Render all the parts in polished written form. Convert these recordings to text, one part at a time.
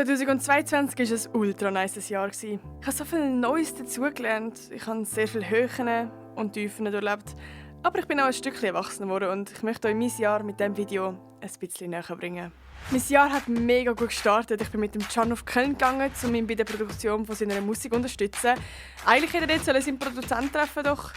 2022 war ein ultra nice Jahr. Ich habe so viel Neues dazugelernt. Ich habe sehr viele Höhen und Tiefen durchlebt. Aber ich bin auch ein Stückchen erwachsen geworden und ich möchte euch mein Jahr mit diesem Video ein bisschen näher bringen. Mein Jahr hat mega gut gestartet. Ich bin mit dem Can auf Köln gegangen, um ihn bei der Produktion von seiner Musik zu unterstützen. Eigentlich hätte er jetzt seinen Produzenten treffen, doch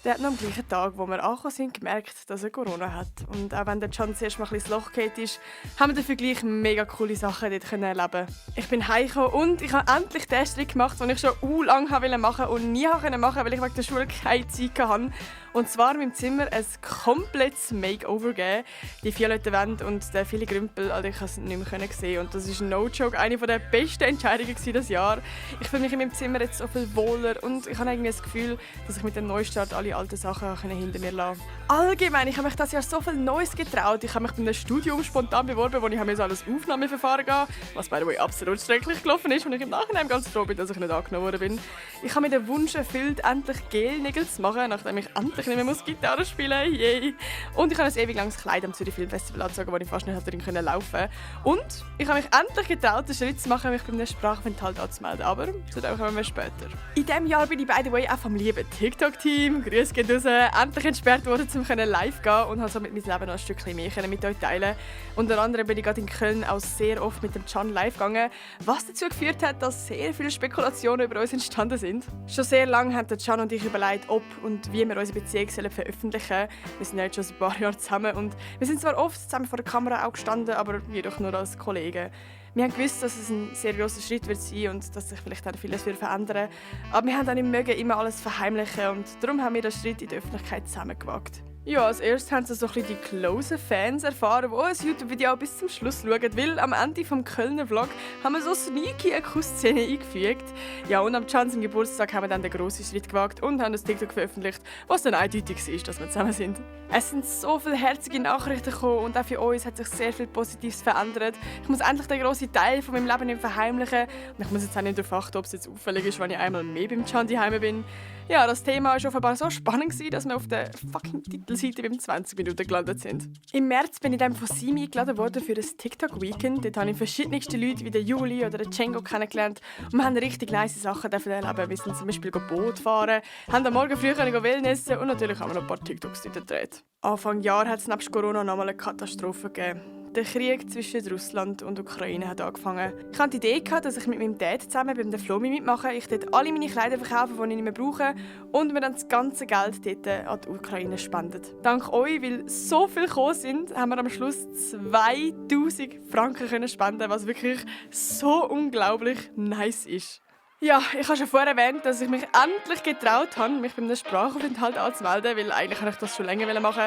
der hat noch am gleichen Tag, wo wir angekommen sind, gemerkt, dass er Corona hat. Und auch wenn der Can zuerst mal ein bisschen ins Loch gefallen ist, haben wir dafür gleich mega coole Sachen dort erleben. Ich bin heimgekommen und ich habe endlich den Schritt gemacht, den ich schon lange machen wollte und nie machen konnte, weil ich wegen der Schule keine Zeit hatte. Und zwar meinem Zimmer ein komplettes Makeover geben. Die violette Wände und der viele Grümpel, also ich konnte es nicht mehr sehen. Und das ist no joke, eine der besten Entscheidungen dieses Jahr. Ich fühle mich in meinem Zimmer jetzt so viel wohler und ich habe irgendwie das Gefühl, dass ich mit dem Neustart alle alten Sachen hinter mir lassen kann. Allgemein, ich habe mich dieses Jahr so viel Neues getraut. Ich habe mich bei einem Studium spontan beworben, wo ich so alles Aufnahmeverfahren gehen, was by the way absolut schrecklich gelaufen ist und ich im Nachhinein ganz froh bin, dass ich nicht angenommen worden bin. Ich habe mir den Wunsch erfüllt, endlich Gelnägel zu machen, nachdem ich endlich nicht mehr Gitarre spielen muss. Yay. Und ich habe ein ewig langes Kleid am Zürich Filmfestival angezogen, wo ich fast nicht drin laufen konnte. Und ich habe mich endlich getraut, den Schritt zu machen, mich bei einem Sprachaufenthalt anzumelden. Aber zu dem kommen wir später. In diesem Jahr bin ich, by the way, auch vom lieben TikTok-Team, Grüße gehen raus, endlich entsperrt worden, um live zu gehen und habe somit mein Leben noch ein Stückchen mehr mit euch teilen. Unter anderem bin ich gerade in Köln auch sehr oft mit dem Can live gegangen, was dazu geführt hat, dass sehr viele Spekulationen über uns entstanden sind. Schon sehr lange haben der Can und ich überlegt, ob und wie wir unsere Beziehung veröffentlichen. Wir sind jetzt schon ein paar Jahre zusammen und wir sind zwar oft zusammen vor der Kamera auch gestanden, aber jedoch nur als Kollegen. Wir haben gewusst, dass es ein sehr grosser Schritt wird sein und dass sich vielleicht auch vieles verändern wird. Aber wir haben auch nicht mögen, immer alles verheimlichen und darum haben wir den Schritt in die Öffentlichkeit zusammengewagt. Ja, als erstes haben sie so ein bisschen die closen Fans erfahren, die das YouTube-Video auch bis zum Schluss schauen, weil am Ende des Kölner Vlog haben wir so sneaky eine Kussszene eingefügt. Ja, und am Can Geburtstag haben wir dann den grossen Schritt gewagt und haben das TikTok veröffentlicht, was dann eindeutig ist, dass wir zusammen sind. Es sind so viele herzige Nachrichten gekommen und auch für uns hat sich sehr viel Positives verändert. Ich muss endlich den grossen Teil von meinem Leben nicht verheimlichen und ich muss jetzt auch nicht darauf achten, ob es jetzt auffällig ist, wenn ich einmal mehr beim Can daheim bin. Ja, das Thema war offenbar so spannend, dass wir auf der fucking Titelseite beim 20 Minuten gelandet sind. Im März bin ich dann von Simi eingeladen worden für ein TikTok-Weekend. Dort habe ich verschiedenste Leute wie den Juli oder den Django kennengelernt und wir haben richtig nice Sachen erleben. Wir sind zum Beispiel Boot fahren, haben am Morgen früh Wellnessen und natürlich haben wir noch ein paar TikToks gedreht. Anfang Jahr hat es nebst Corona noch mal eine Katastrophe gegeben. Der Krieg zwischen Russland und Ukraine hat angefangen. Ich hatte die Idee, dass ich mit meinem Dad zusammen beim Flomi mitmache. Ich dort alle meine Kleider verkaufe, die ich nicht mehr brauche und mir dann das ganze Geld dort an die Ukraine spendet. Dank euch, weil so viele gekommen sind, haben wir am Schluss 2000 Franken können spenden, was wirklich so unglaublich nice ist. Ja, ich habe schon vorher erwähnt, dass ich mich endlich getraut habe, mich bei einem Sprachaufenthalt anzumelden, weil eigentlich wollte ich das schon länger machen,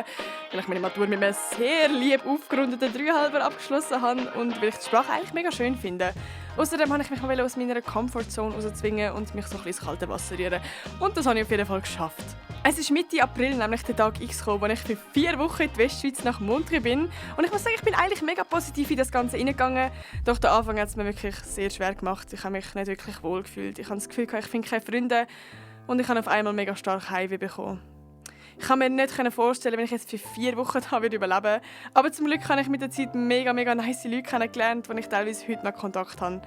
weil ich meine Matur mit einem sehr lieb aufgerundeten 3,5er abgeschlossen habe und weil ich die Sprache eigentlich mega schön finde. Außerdem wollte ich mich mal aus meiner Comfortzone rauszwingen und mich so ein bisschen ins kalte Wasser rühren. Und das habe ich auf jeden Fall geschafft. Es ist Mitte April nämlich der Tag X gekommen, wo ich für 4 Wochen in die Westschweiz nach Montreux bin. Und ich muss sagen, ich bin eigentlich mega positiv in das Ganze reingegangen. Doch der Anfang hat es mir wirklich sehr schwer gemacht. Ich habe mich nicht wirklich wohl gefühlt. Ich habe das Gefühl, ich finde keine Freunde. Und ich habe auf einmal mega stark Heimweh bekommen. Ich kann mir nicht vorstellen, wenn ich jetzt für 4 Wochen da überleben würde. Aber zum Glück habe ich mit der Zeit mega nice Leute kennengelernt, mit denen ich teilweise heute noch Kontakt habe.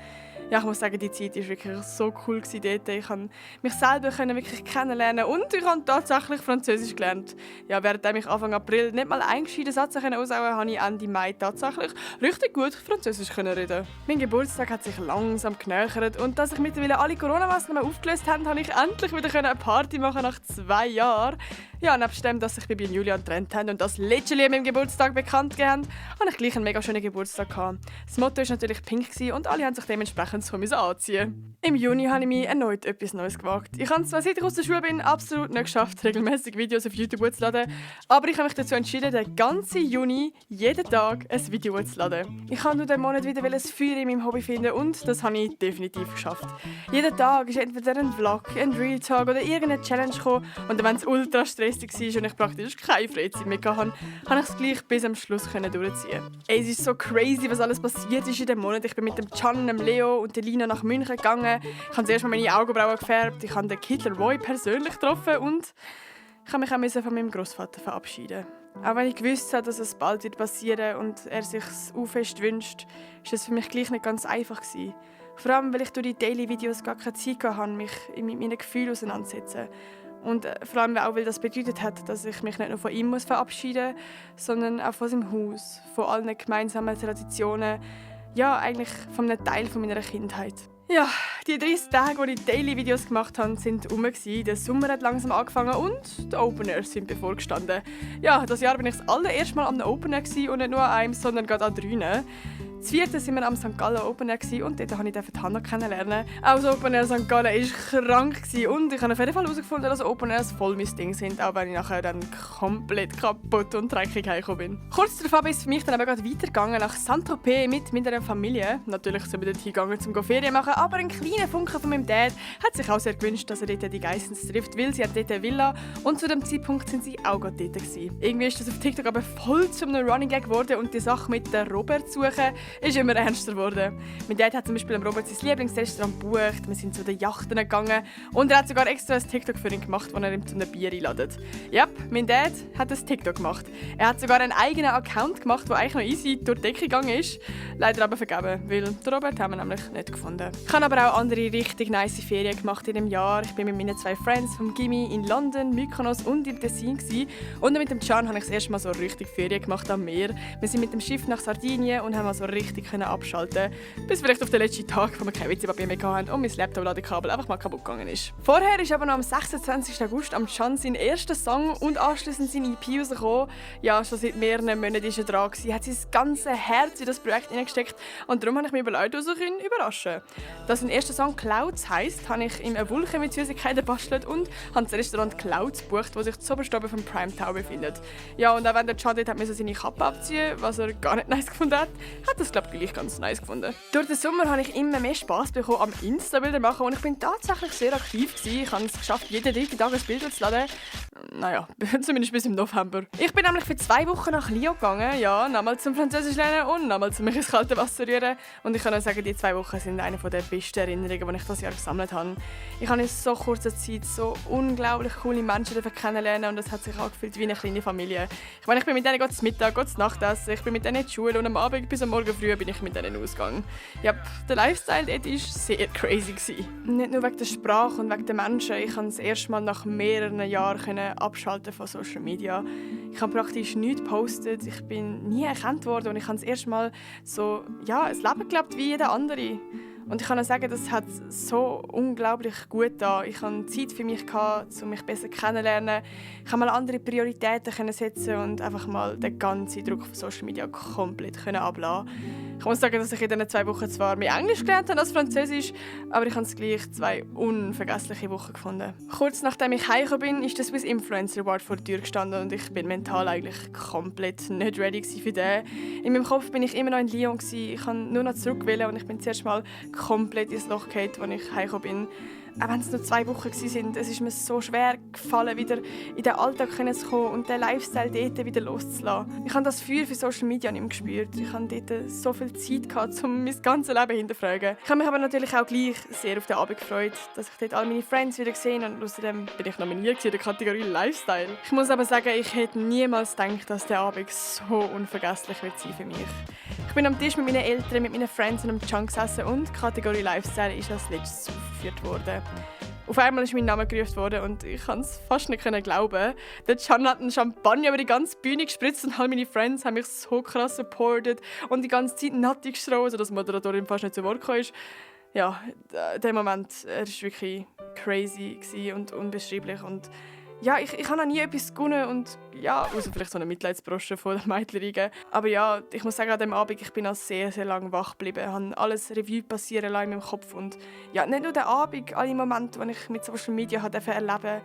Ja, ich muss sagen, die Zeit war wirklich so cool dort. Ich konnte mich selber wirklich kennenlernen und ich habe tatsächlich Französisch gelernt. Ja, während ich Anfang April nicht mal einen gescheiten Satz aussagen konnte, habe ich Ende Mai tatsächlich richtig gut Französisch reden. Mein Geburtstag hat sich langsam genähert und dass sich mittlerweile alle Corona-Maßnahmen aufgelöst haben, habe ich endlich wieder eine Party machen nach 2 Jahren. Ja, nebst dem, dass sich Bibi und Julian getrennt haben und das literally an meinem Geburtstag bekannt gegeben haben, hatte ich gleich einen mega schönen Geburtstag gehabt. Das Motto war natürlich pink und alle haben sich dementsprechend so anziehen. Im Juni habe ich mich erneut etwas Neues gewagt. Ich habe zwar, seit ich aus der Schule bin, absolut nicht geschafft, regelmäßig Videos auf YouTube hochzuladen, aber ich habe mich dazu entschieden, den ganzen Juni jeden Tag ein Video hochzuladen. Ich wollte diesen Monat wieder ein Feuer in meinem Hobby finden und das habe ich definitiv geschafft. Jeden Tag ist entweder ein Vlog, ein Real-Talk oder irgendeine Challenge gekommen und wenn es ultra stressig war und ich praktisch keine Freizeit mehr hatte, habe ich es gleich bis am Schluss durchziehen. Es ist so crazy, was alles passiert ist in diesem Monat. Ich bin mit dem Can, dem Leo und der Lina nach München gegangen. Ich habe zuerst mal meine Augenbrauen gefärbt, ich habe den Hitler Roy persönlich getroffen und ich musste mich auch von meinem Großvater verabschieden. Auch wenn ich gewusst habe, dass es bald wird passieren und er sich auch fest wünscht, ist es für mich gleich nicht ganz einfach gewesen. Vor allem, weil ich durch die Daily-Videos gar keine Zeit hatte, mich mit meinen Gefühlen auseinanderzusetzen. Und vor allem auch, weil das bedeutet hat, dass ich mich nicht nur von ihm muss verabschieden muss, sondern auch von seinem Haus, von allen gemeinsamen Traditionen, ja, eigentlich von einem Teil meiner Kindheit. Ja, die 30 Tage, wo ich Daily-Videos gemacht habe, sind rum. Der Sommer hat langsam angefangen und die Open Airs sind bevorgestanden. Ja, das Jahr bin ich das allererste Mal am Open Air und nicht nur an einem, sondern gerade an 3. Das 4. waren wir am St. Gallen Open Air und dort durfte ich Hannah kennenlernen. Auch das Open Air St. Gallen war krank und ich habe auf jeden Fall herausgefunden, dass Open Airs voll mein Ding sind, auch wenn ich nachher dann komplett kaputt und dreckig heimgekommen bin. Kurz darauf ist es für mich dann aber gerade weitergegangen nach Saint-Tropez mit meiner Familie. Natürlich sind wir dort hingegangen, um Ferien zu machen, aber ein kleiner Funke von meinem Dad hat sich auch sehr gewünscht, dass er dort die Geissens trifft, weil sie hat dort eine Villa und zu dem Zeitpunkt sind sie auch gerade dort gewesen. Irgendwie ist das auf TikTok aber voll zu einem Running Gag geworden und die Sache mit der Robert zu suchen ist immer ernster geworden. Mein Dad hat zum Beispiel Robert sein Lieblingsrestaurant gebucht, wir sind zu den Yachten gegangen und er hat sogar extra ein TikTok für ihn gemacht, wo er ihm zu einem Bier einladet. Ja, mein Dad hat ein TikTok gemacht. Er hat sogar einen eigenen Account gemacht, der eigentlich noch easy durch die Decke gegangen ist. Leider aber vergeben, weil den Robert haben wir nämlich nicht gefunden. Ich habe aber auch andere richtig nice Ferien gemacht in dem Jahr. Ich bin mit meinen 2 Friends vom Gimmi in London, Mykonos und im Tessin gewesen. Und mit dem Can habe ich das erste Mal so richtig Ferien gemacht am Meer. Wir sind mit dem Schiff nach Sardinien und haben so richtig abschalten, bis vielleicht auf den letzten Tag, wo wir kein WC-Papier mehr hatten und mein Laptop-Ladekabel einfach mal kaputt gegangen ist. Vorher ist aber noch am 26. August am Can sein erster Song und anschliessend seine EP rausgekommen. Ja, schon seit mehreren Monaten ist er dran gewesen, hat sein ganzes Herz in das Projekt hineingesteckt und darum habe ich mir überlegt, dass ich ihn überraschen. Dass sein erster Song «Clouds» heisst, habe ich ihm eine Wolke mit Süßigkeiten gebastelt und habe das Restaurant «Clouds» gebucht, das sich zuoberst oben vom Prime Tower befindet. Ja, und auch wenn der Can dort seine Kappe abziehen, was er gar nicht nice gefunden hat das, glaube ich, ganz nice gefunden. Durch den Sommer habe ich immer mehr Spass bekommen am Insta-Bilder machen und ich bin tatsächlich sehr aktiv gewesen. Ich habe es geschafft, jeden 3 Tage ein Bild zu laden. Naja, zumindest bis im November. Ich bin nämlich für 2 Wochen nach Lyon gegangen, ja, nochmal zum Französisch lernen und nochmal mich ins kalte Wasser rühren. Und ich kann auch sagen, die 2 Wochen sind eine der besten Erinnerungen, die ich dieses Jahr gesammelt habe. Ich habe in so kurzer Zeit so unglaublich coole Menschen kennenlernen und es hat sich angefühlt wie eine kleine Familie. Ich meine, ich bin mit denen zum Mittag, zum Nachtessen, ich bin mit denen in die Schule und am Abend bis am Morgen früh bin ich mit denen ausgegangen. Ja, der Lifestyle dort war sehr crazy gewesen. Nicht nur wegen der Sprache und wegen den Menschen. Ich konnte das erste Mal nach mehreren Jahren abschalten von Social Media. Ich habe praktisch nichts gepostet. Ich bin nie erkannt worden und ich habe das erste Mal so, ja, ein Leben gelebt wie jeder andere. Und ich kann auch sagen, das hat so unglaublich gut getan. Ich hatte Zeit für mich, um mich besser kennenzulernen. Ich konnte mal andere Prioritäten setzen und einfach mal den ganzen Druck von Social Media komplett ablassen. Ich muss sagen, dass ich in diesen 2 Wochen zwar mehr Englisch gelernt habe als Französisch, aber ich habe es gleich 2 unvergessliche Wochen gefunden. Kurz nachdem ich heimgekommen bin, ist der Swiss Influencer Award vor der Tür gestanden und ich bin mental eigentlich komplett nicht ready für den. In meinem Kopf bin ich immer noch in Lyon. Ich kann nur noch zurückwählen und ich bin zuerst mal komplett ins Loch gefallen, als ich heimgekommen bin. Auch wenn es nur 2 Wochen waren, es ist mir so schwer gefallen, wieder in den Alltag zu kommen und den Lifestyle dort wieder loszulassen. Ich habe das Feuer für Social Media nicht mehr gespürt. Ich hatte dort so viel Zeit gehabt, um mein ganzes Leben hinterfragen. Ich habe mich aber natürlich auch gleich sehr auf den Abend gefreut, dass ich dort all meine Friends wieder gesehen habe und außerdem bin ich nominiert in der Kategorie Lifestyle. Ich muss aber sagen, ich hätte niemals gedacht, dass der Abend so unvergesslich wird sein für mich. Ich bin am Tisch mit meinen Eltern, mit meinen Friends und am Can gesessen und die Kategorie Lifestyle ist als letztes aufgeführt worden. Auf einmal ist mein Name gerufen worden und ich konnte es fast nicht glauben. Der Can hat einen Champagner über die ganze Bühne gespritzt und all meine Friends haben mich so krass supportet und die ganze Zeit nattig geschrien, sodass die Moderatorin fast nicht zu Wort kam. Ja, der Moment war wirklich crazy und unbeschreiblich. Und ja, ich habe noch nie etwas gewonnen und ja, außer vielleicht so eine Mitleidsbrosche von der Mädchenriege. Aber ja, ich muss sagen, an diesem Abend, ich bin auch sehr, sehr lange wach geblieben. Ich habe alles Revue passieren lassen in meinem Kopf und ja, nicht nur den Abend, alle Momente, die ich mit Social Media erleben durfte.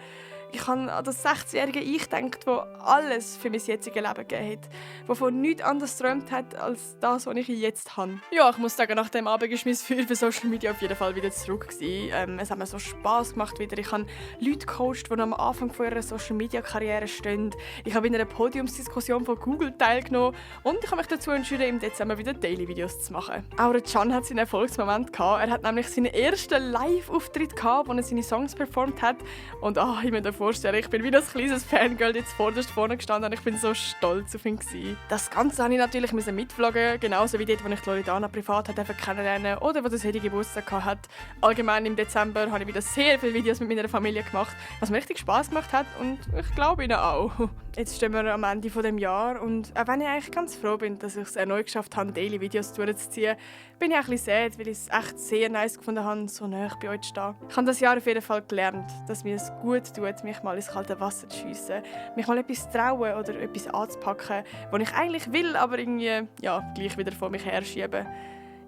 Ich habe an das 16-jährige Ich gedacht, das alles für mein jetziges Leben gegeben hat, das von nichts anderes geträumt hat, als das, was ich jetzt habe. Ja, ich muss sagen, nach dem Abend war mein Feuer für Social Media auf jeden Fall wieder zurück. Es hat mir so Spass gemacht wieder. Ich habe Leute gecoacht, die noch am Anfang von ihrer Social-Media-Karriere stehen. Ich habe in einer Podiumsdiskussion von Google teilgenommen und ich habe mich dazu entschieden, im Dezember wieder Daily-Videos zu machen. Auch der Can hat seinen Erfolgsmoment gehabt. Er hat nämlich seinen ersten Live-Auftritt gehabt, wo er seine Songs performt hat. Und ich bin vorstellen. Ich bin wie ein kleines Fangirl jetzt vorne gestanden und ich bin so stolz auf ihn gewesen. Das Ganze musste ich natürlich mitvloggen, genauso wie dort, wo ich Loredana privat kennenlernen oder wo das Hedi Geburtstag hatte. Allgemein im Dezember habe ich wieder sehr viele Videos mit meiner Familie gemacht, was mir richtig Spass gemacht hat und ich glaube ihnen auch. Jetzt stehen wir am Ende dieses Jahres und auch wenn ich eigentlich ganz froh bin, dass ich es erneut geschafft habe, Daily Videos durchzuziehen, bin ich ein bisschen sad, weil ich es echt sehr nice gefunden habe, so nah bei euch zu stehen. Ich habe das Jahr auf jeden Fall gelernt, dass mir es gut tut, mich mal ins kalte Wasser zu schiessen, mich mal etwas zu trauen oder etwas anzupacken, was ich eigentlich will, aber irgendwie gleich wieder vor mich herschieben.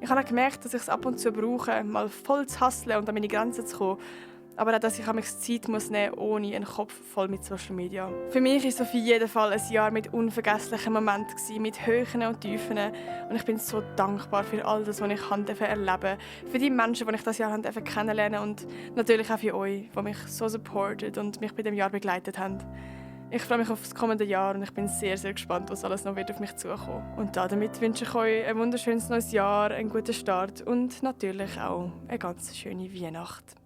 Ich habe auch gemerkt, dass ich es ab und zu brauche, mal voll zu hustlen und an meine Grenzen zu kommen. Aber auch, dass ich Zeit muss nehmen muss, ohne einen Kopf voll mit Social Media. Für mich war es auf jeden Fall ein Jahr mit unvergesslichen Momenten, mit Höhen und Tiefen. Und ich bin so dankbar für all das, was ich erleben durfte. Für die Menschen, die ich das Jahr kennenlernen durfte. Und natürlich auch für euch, die mich so supportet und mich bei dem Jahr begleitet haben. Ich freue mich auf das kommende Jahr und ich bin sehr, sehr gespannt, was alles noch wird auf mich zukommen. Und damit wünsche ich euch ein wunderschönes neues Jahr, einen guten Start und natürlich auch eine ganz schöne Weihnacht.